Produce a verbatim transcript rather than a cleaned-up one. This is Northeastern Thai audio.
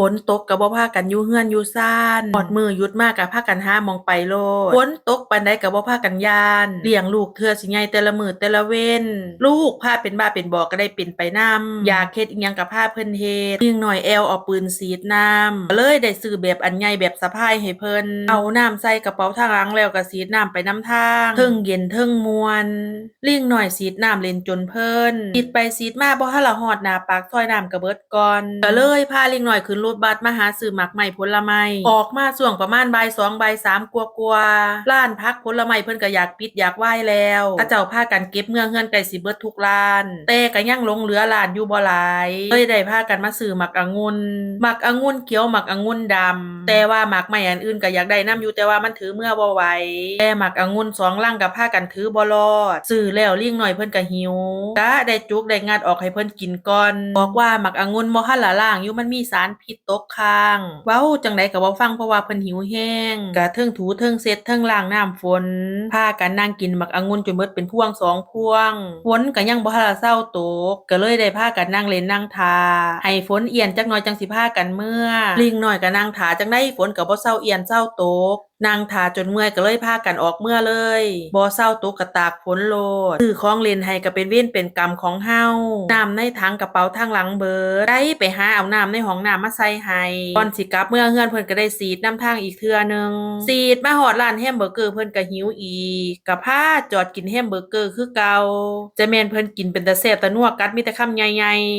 ฝนตกก็บ่พากันอยู่เฮือนอยู่ซาน ฮอดมื้อหยุดมาก็พากันหาหม่องไปโลด ฝนตกปานใดก็บ่พากันย่าน เลี้ยงลูกเทื่อสิใหญ่แต่ละมื้อแต่ละเว็น ลูกพาเป็นบ้าเป็นบอก็ได้เป็นไปนำ อยากเฮ็ดอิหยังก็พาเพิ่นเฮ็ด ลิงน้อยแอ่วเอาปืนฉีดน้ำ ก็เลยได้ซื้อแบบอันใหญ่แบบสะพายให้เพิ่น เอาน้ำใส่กระเป๋าทางหลังแล้วก็ฉีดน้ำไปนำทาง เทิงเย็นเทิงม่วน ลิงน้อยฉีดน้ำเล่นจนเพลิน ฉีดไปฉีดมาบ่ทันละฮอดหน้าปากซอยน้ำก็เบิดก่อน ก็เลยพาลิงน้อยขึ้นรถบัสมาหาซื้อหมากไม้ผลไม้ ออกมาช่วงประมาณบ่ายสองบ่ายสามกว่าๆ ร้านผักผลไม้เพิ่นก็อยากปิดอยากวายแล้ว เขาเจ้าพากันเก็บเมือเฮือนใกล้สิเบิดทุกร้าน แต่ก็ยังหลงเหลือร้านอยู่บ่หลาย เลยได้พากันมาซื้อหมากองุ่น หมากองุ่นเขียวหมากองุ่นดำ แต่ว่าหมากไม้อันอื่นก็อยากได้นำอยู่ แต่ว่ามันถือเมือบ่ไหว แต่หมากองุ่นสองลังก็พากันถือบ่รอด ซื้อแล้วลิงน้อยเพิ่นก็หิว กะได้จุกได้งัดออกให้เพิ่นกินก่อน บอกว่าหมากองุ่นบ่ทันละล้างอยู่ มันมีสารพิษตกค้าง เว้าจั่งใดก็บ่ฟัง เพราะว่าเพิ่นหิวแฮง กะเทิงถูเทิงเช็ดเทิงล้างน้ำฝน พากันนั่งกินหมากองุ่นจนเบิดเป็นพวงสองพวง ฝนก็ยังบ่ทันละเซาตก ก็เลยได้พากันนั่งเล่นนั่งท่า ให้ฝนเอี้ยนจักหน่อยจั่งสิพากันเมือ ลิงน้อยก็นั่งท่าจั่งใดฝนก็บ่เซาเอี้ยนเซาตก นั่งท่าจนเมื่อยก็เลยพากันออกเมือเลย บ่เซาตกก็ตากฝนโลด ซื้อของเล่นให้ก็เป็นเวรเป็นกรรมของเฮา น้ำในถังกระเป๋าทางหลังเบิด ได้ไปหาเอาน้ำในห้องน้ำมาใส่ให้ ก่อนสิกลับเมือเฮือนเพิ่นก็ได้ฉีดนำทางอีกเทื่อหนึ่ง ฉีดมาฮอดร้านแฮมเบอร์เกอร์เพิ่นก็หิวอีก ก็พาจอดกินแฮมเบอร์เกอร์คือเก่า จะแม่นเพิ่นกินเป็นตาแซ่บตานัว กัดมีแต่คำใหญ่ๆ